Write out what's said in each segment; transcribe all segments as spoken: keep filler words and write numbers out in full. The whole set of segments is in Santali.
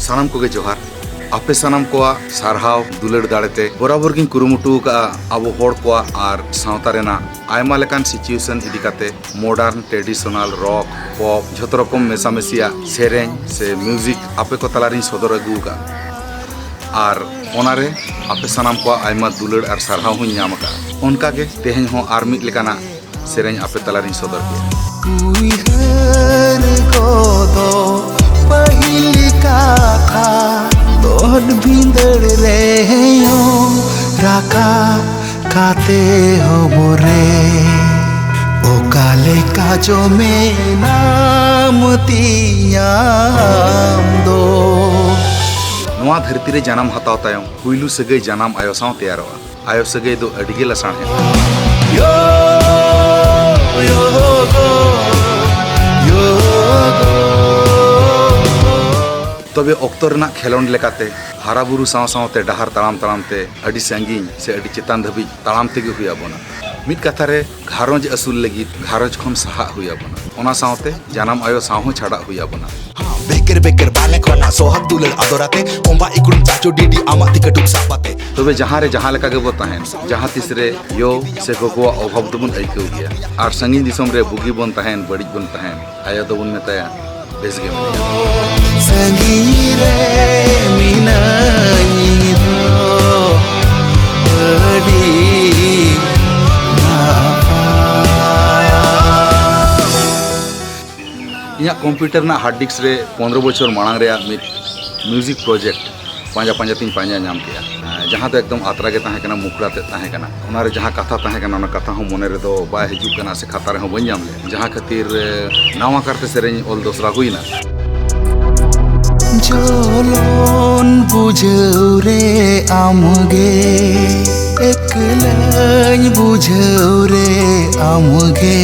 ᱥᱟᱱᱟᱢ ᱠᱚᱜᱮ ᱡᱚᱦᱟᱨ᱾ ᱟᱯᱮ ᱥᱟᱱᱟᱢ ᱠᱚᱣᱟᱜ ᱥᱟᱨᱦᱟᱣ ᱫᱩᱞᱟᱹᱲ ᱫᱟᱲᱮᱛᱮ ᱵᱚᱨᱟᱵᱚᱨ ᱜᱤᱧ ᱠᱩᱨᱩᱢᱩᱴᱩ ᱟᱠᱟᱫᱼᱟ ᱟᱵᱚ ᱦᱚᱲ ᱠᱚᱣᱟᱜ ᱟᱨ ᱥᱟᱶᱛᱟ ᱨᱮᱱᱟᱜ ᱟᱭᱢᱟ ᱞᱮᱠᱟᱱ situation ᱤᱫᱤ ᱠᱟᱛᱮ modern, traditional, rock, pop ᱡᱷᱚᱛᱚ ᱨᱚᱠᱚᱢ ᱢᱮᱥᱟᱢᱤᱥᱤᱭᱟᱜ ᱥᱮᱨᱮᱧ ᱥᱮ music ᱟᱯᱮ ᱠᱚ ᱛᱟᱞᱟᱨᱤᱧ ᱥᱚᱫᱚᱨ ᱟᱹᱜᱩ ᱟᱠᱟᱫᱼᱟ᱾ ᱟᱨ ᱚᱱᱟᱨᱮ ᱟᱯᱮ ᱥᱟᱱᱟᱢ ᱠᱚᱣᱟᱜ ᱟᱭᱢᱟ ᱫᱩᱞᱟᱹᱲ ᱟᱨ ᱥᱟᱨᱦᱟᱣ ᱦᱚᱸᱧ ᱧᱟᱢ ᱟᱠᱟᱫᱼᱟ᱾ ᱚᱱᱠᱟᱜᱮ ᱛᱮᱦᱮᱧ ᱦᱚᱸ ᱟᱨ ᱢᱤᱫ ᱞᱮᱠᱟᱱᱟᱜ ᱥᱮᱨᱮᱧ ᱟᱯᱮ ᱛᱟᱞᱟᱨᱤᱧ ᱥᱚᱫᱚᱨ ᱠᱮᱫᱼᱟ᱾ ᱩᱭᱦᱟᱹᱨ ᱠᱚᱫᱚ ᱯᱟᱹᱦᱤᱞ ᱠᱟᱛᱷᱟ ᱛᱚᱞ ᱵᱷᱤᱸᱫᱟᱹᱲ ᱨᱮᱦᱚᱸ ᱨᱟᱠᱟᱵ ᱠᱟᱛᱮ ᱦᱚᱵᱚᱨ ᱨᱮ ᱚᱠᱟ ᱞᱮᱠᱟ ᱪᱚ ᱢᱮᱱᱟᱢ ᱛᱤᱧᱟᱢ ᱫᱚ᱾ ᱱᱚᱣᱟ ᱫᱷᱟᱹᱨᱛᱤ ᱨᱮ ᱡᱟᱱᱟᱢ ᱦᱟᱛᱟᱣ ᱛᱟᱭᱚᱢ ᱯᱩᱭᱞᱩ ᱥᱟᱹᱜᱟᱹᱭ ᱡᱟᱱᱟᱢ ᱟᱭᱳ ᱥᱟᱶ ᱛᱮᱭᱟᱨᱚᱜᱼᱟ᱾ ᱟᱭᱳ ᱥᱟᱹᱜᱟᱹᱭ ᱫᱚ ᱟᱹᱰᱤ ᱜᱮ ᱞᱟᱥᱟᱬᱦᱮᱫ᱾ ᱭᱳ, ᱭᱳ ᱜᱳ, ᱭᱳ ᱜᱳ᱾ ᱛᱚᱵᱮ ᱚᱠᱛᱚ ᱨᱮᱱᱟᱜ ᱠᱷᱮᱞᱳᱰ ᱞᱮᱠᱟᱛᱮ ᱦᱟᱨᱟ ᱵᱩᱨᱩ ᱥᱟᱶ ᱥᱟᱶᱛᱮ ᱰᱟᱦᱟᱨ ᱛᱟᱲᱟᱢ ᱛᱟᱲᱟᱢ ᱛᱮ ᱟᱹᱰᱤ ᱥᱟᱺᱜᱤᱧ ᱥᱮ ᱟᱹᱰᱤ ᱪᱮᱛᱟᱱ ᱫᱷᱟᱹᱵᱤᱡ ᱛᱟᱲᱟᱢ ᱛᱮᱜᱮ ᱦᱩᱭ ᱟᱵᱚᱱᱟ᱾ ᱢᱤᱫ ᱠᱟᱛᱷᱟ ᱨᱮ ᱜᱷᱟᱨᱚᱸᱡᱽ ᱟᱹᱥᱩᱞ ᱞᱟᱹᱜᱤᱫ ᱜᱷᱟᱨᱚᱸᱡᱽ ᱠᱷᱚᱱ ᱥᱟᱦᱟᱜ ᱦᱩᱭ ᱟᱵᱚᱱᱟ᱾ ᱚᱱᱟ ᱥᱟᱶᱛᱮ ᱡᱟᱱᱟᱢ ᱟᱭᱳ ᱥᱟᱶ ᱦᱚᱸ ᱪᱷᱟᱰᱟᱜ ᱦᱩᱭ ᱟᱵᱚᱱᱟ᱾ ᱵᱮᱠᱮᱨ ᱵᱮᱠᱮᱨ ᱵᱟᱞᱮ ᱠᱷᱚᱱᱟ ᱥᱚᱦᱟᱜ ᱫᱩᱞᱟᱹᱲ ᱟᱫᱚᱨᱟᱛᱮ ᱠᱚᱢᱵᱟ ᱤᱠᱲᱩᱢ ᱪᱟᱪᱳ ᱰᱤᱰᱤ ᱟᱢᱟᱜ ᱛᱤ ᱠᱟᱹᱴᱩᱵ ᱥᱟᱵ ᱟᱛᱮ᱾ ᱛᱚᱵᱮ ᱡᱟᱦᱟᱸ ᱨᱮ ᱡᱟᱦᱟᱸ ᱞᱮᱠᱟ ᱜᱮᱵᱚ ᱛᱟᱦᱮᱱ, ᱡᱟᱦᱟᱸ ᱛᱤᱥ ᱨᱮ ᱭᱳ ᱥᱮ ᱜᱚᱜᱚᱣᱟᱜ ᱚᱵᱷᱟᱵᱽ ᱫᱚᱵᱚᱱ ᱟᱹᱭᱠᱟᱹᱣ ᱜᱮᱭᱟ᱾ ᱟᱨ ᱥᱟᱺᱜᱤᱧ ᱫᱤᱥᱚᱢ ᱨᱮ ᱵᱩᱜᱤ ᱵᱚᱱ ᱛᱟᱦᱮᱱ, ᱵᱟᱹᱲᱤᱡ ᱵᱚᱱ ᱛᱟᱦᱮᱱ, ᱟᱭᱳ ᱫᱚᱵᱚᱱ ᱢᱮᱛᱟᱭᱟ, "ᱵᱮᱥ ᱜᱮ ᱢᱮᱱᱟᱭᱟ᱾" ᱥᱟᱺᱜᱤᱧ ᱨᱮ ᱢᱮᱱᱟᱹᱧ ᱫᱚ ᱟᱹᱰᱤ ᱱᱟᱯᱟᱭ᱾ ᱤᱧᱟᱹᱜ ᱠᱚᱢᱯᱤᱭᱩᱴᱟᱨ ᱨᱮᱱᱟᱜ ᱦᱟᱨᱰ ᱰᱤᱥᱠ ᱨᱮ ᱯᱚᱱᱨᱚ ᱵᱚᱪᱷᱚᱨ ᱢᱟᱲᱟᱝ ᱨᱮᱭᱟᱜ ᱢᱤᱫ ᱢᱤᱭᱩᱡᱤᱠ ᱯᱨᱚᱡᱮᱠᱴ ᱯᱟᱸᱡᱟ ᱯᱟᱸᱡᱟ ᱛᱤᱧ ᱯᱟᱸᱡᱟ ᱧᱟᱢ ᱠᱮᱜᱼᱟ, ᱡᱟᱦᱟᱸ ᱫᱚ ᱮᱠᱫᱚᱢ ᱟᱛᱨᱟ ᱜᱮ ᱛᱟᱦᱮᱸ ᱠᱟᱱᱟ, ᱢᱩᱠᱷᱲᱟ ᱛᱮᱫ ᱛᱟᱦᱮᱸ ᱠᱟᱱᱟ᱾ ᱚᱱᱟᱨᱮ ᱡᱟᱦᱟᱸ ᱠᱟᱛᱷᱟ ᱛᱟᱦᱮᱸ ᱠᱟᱱᱟ, ᱚᱱᱟ ᱠᱟᱛᱷᱟ ᱦᱚᱸ ᱢᱚᱱᱮ ᱨᱮᱫᱚ ᱵᱟᱭ ᱦᱤᱡᱩᱜ ᱠᱟᱱᱟ ᱥᱮ ᱠᱷᱟᱛᱟ ᱨᱮᱦᱚᱸ ᱵᱟᱹᱧ ᱧᱟᱢ ᱞᱮᱫᱟ, ᱡᱟᱦᱟᱸ ᱠᱷᱟᱹᱛᱤᱨ, ᱮ, ᱱᱟᱣᱟ ᱠᱟᱨᱛᱮ ᱥᱮᱨᱮᱧ ᱚᱞ ᱫᱚᱥᱨᱟ ᱦᱩᱭᱱᱟ᱾ ᱡᱚᱞᱚᱱ ᱵᱩᱡᱷᱟᱹᱣ ᱨᱮ ᱟᱢᱜᱮ, ᱮᱠᱞᱟᱹᱧ ᱵᱩᱡᱷᱟᱹᱣ ᱨᱮ ᱟᱢᱜᱮ᱾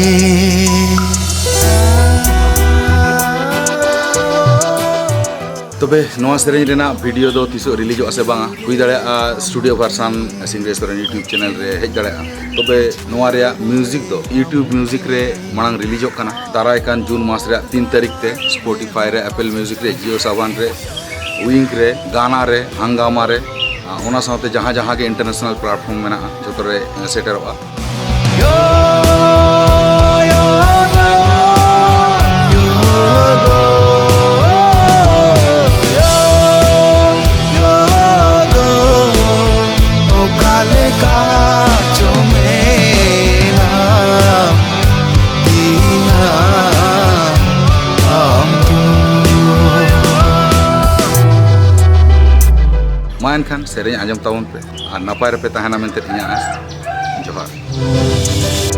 ᱛᱚᱵᱮ ᱱᱚᱣᱟ ᱥᱮᱨᱮᱧ ᱨᱮᱱᱟᱜ ᱵᱷᱤᱰᱤᱭᱳ ᱫᱚ ᱛᱤᱥᱚᱜ ᱨᱤᱞᱤᱡᱚᱜᱼᱟ ᱥᱮ ᱵᱟᱝᱟ, ᱦᱩᱭ ᱫᱟᱲᱮᱭᱟᱜᱼᱟ ᱥᱴᱩᱰᱤᱭᱳ ᱵᱷᱟᱨᱥᱟᱱ ᱥᱤᱝᱨᱮᱥ ᱥᱚᱨᱮᱱ ᱤᱭᱩᱴᱩᱵᱽ ᱪᱮᱱᱮᱞ ᱨᱮ ᱦᱮᱡ ᱫᱟᱲᱮᱭᱟᱜᱼᱟ᱾ ᱛᱚᱵᱮ ᱱᱚᱣᱟ ᱨᱮᱭᱟᱜ ᱢᱤᱭᱩᱡᱤᱠ ᱫᱚ ᱤᱭᱩᱴᱩᱵᱽ ᱢᱤᱭᱩᱡᱤᱠ ᱨᱮ ᱢᱟᱲᱟᱝ ᱨᱤᱞᱤᱡᱚᱜ ᱠᱟᱱᱟ ᱫᱟᱨᱟᱭ ᱠᱟᱱ ᱡᱩᱱ ᱢᱟᱥ ᱨᱮᱭᱟᱜ ᱛᱤᱱ ᱛᱟᱹᱨᱤᱠᱷ ᱛᱮ᱾ ᱥᱯᱚᱴᱤᱯᱷᱟᱭ ᱨᱮ, ᱮᱯᱮᱞ ᱢᱤᱭᱩᱡᱤᱠ ᱨᱮ, ᱡᱤᱭᱳ ᱥᱟᱵᱟᱱ ᱨᱮ, ᱩᱭᱤᱝᱠ ᱨᱮ, ᱜᱟᱱᱟ ᱨᱮ, ᱦᱟᱝᱜᱟᱢᱟ ᱨᱮ, ᱟᱨ ᱚᱱᱟ ᱥᱟᱶᱛᱮ ᱡᱟᱦᱟᱸ ᱡᱟᱦᱟᱸ ᱜᱮ ᱤᱱᱴᱟᱨᱱᱮᱥᱚᱱᱟᱞ ᱯᱞᱟᱴᱯᱷᱚᱨᱢ ᱢᱮᱱᱟᱜᱼᱟ, ᱡᱚᱛᱚ ᱨᱮ ᱥᱮᱴᱮᱨᱚᱜᱼᱟ᱾ ᱢᱟ ᱮᱱᱠᱷᱟᱱ ᱥᱮᱨᱮᱧ ᱟᱸᱡᱚᱢ ᱛᱟᱵᱚᱱ ᱯᱮ ᱟᱨ ᱱᱟᱯᱟᱭ ᱨᱮᱯᱮ ᱛᱟᱦᱮᱱᱟ ᱢᱮᱱᱛᱮ ᱤᱧᱟᱹᱜ ᱟᱸᱥ᱾ ᱡᱚᱦᱟᱨ᱾